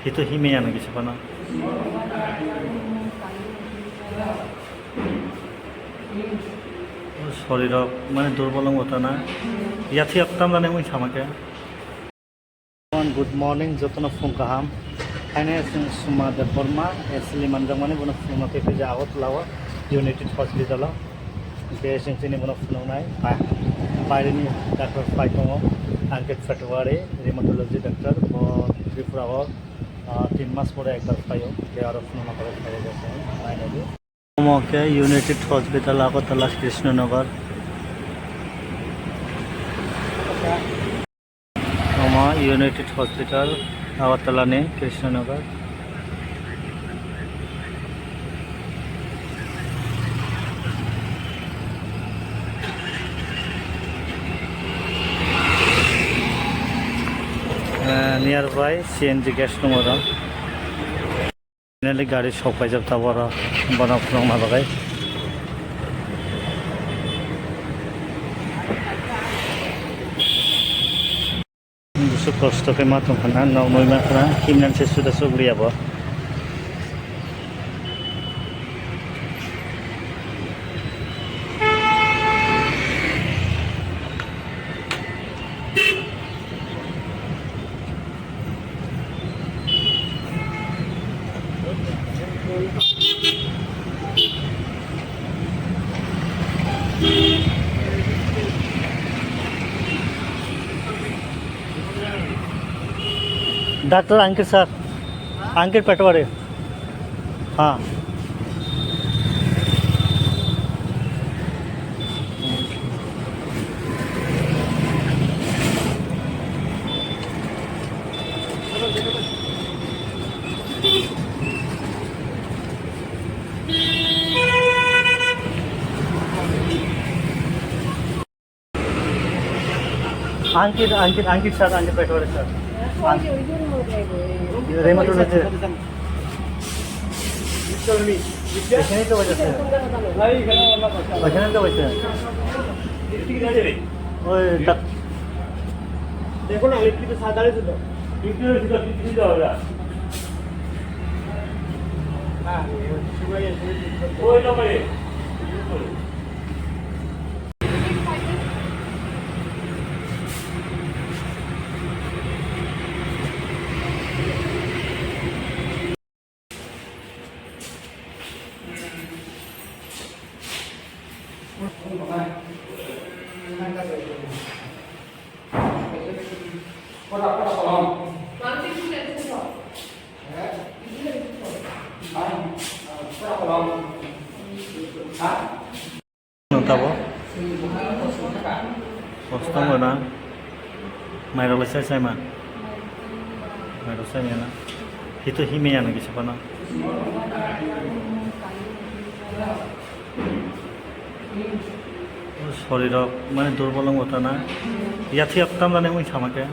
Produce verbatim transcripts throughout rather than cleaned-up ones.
Hito himya no kisa phano. O sorirok mane durbol wng tana. Yathiyok tamjani mui samake. Good morning, jotono phung kaham. Haino chwng Suma Debbarma, S L E manjakmani bono phunukno tei phai Agartala o United Hospital o. Hingke chwng chini bono phunuknai, pa-, pairini doctor phai tongo, Ankit Patwari, rheumatology doctor, bo Tripura o, ah, tin mas pore ekbar phaio, hingke aro phunukna bagwi phai rwjak chwng, nainani. Omo khe United Hospital, Agartala, Krishnanagar. Omo United Hospital, Agartala ni Krishnanagar. Eh, nearby C N G gas tongo oro. Finally gari sok paijak tabuk oro, bono phunukna bagwi. Busuk kosto khe ma tong khna, nok nwi ma khna, himnani se suda sugriya bo. Doctor Ankit sir, Ankit Patwari. हाँ। Ankit, Ankit, Ankit sir, Ankit Patwari sir. Rheumatology. এখানেই তো বসে আছে। ওইখানে তো বসে। ওই ডাক- দেখো না, লিফট কিন্তু সাদা রয়েছে তো। লিফট কিন্তু সাদা রয়েছে। হ্যাঁ, ওই নম্বরে। Nung tabo? Kostongo na? Mairok lai sai sai ma? Mairok sai maya na? Hito himya no kisa phano. O sorirok mane durbol wng tana. Yathiyok tamjani mui samake.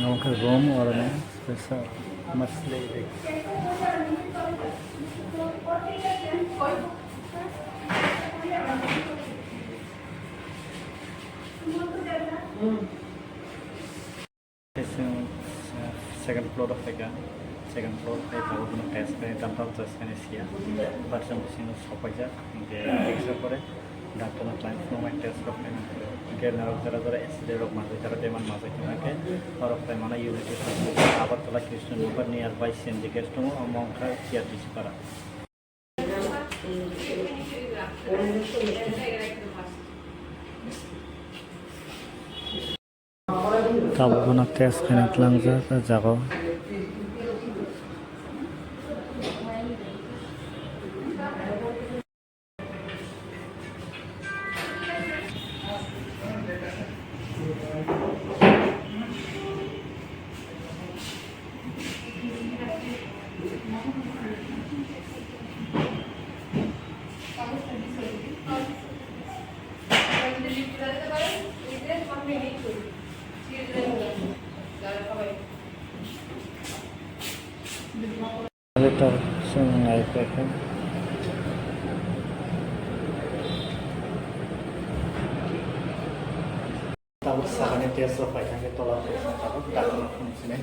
Omo khe room, oro no kaisa masle ri. Chwng, uh, second floor o phaikha, second floor phai tabuk no test khainai, tamtal test khainai siya, but chwng bisingo sokpaijak, hinkhe eksa pore doctor no tlang phunuknai test rok khainai, hinkhe norok jora jora accident rok manjak, jora bemar manjak hinkhe norok khlai mano Unity Hospital, Agartala Krishnanagar nearby C N G gas tongo, omo wngkha C R D C para. Tabuk bono test khaina tlangjak o jaga o. Letter chwng nai paikha. Tabuk sakani test rok paithangkhe tola paithang tabuk dakti phone sinai.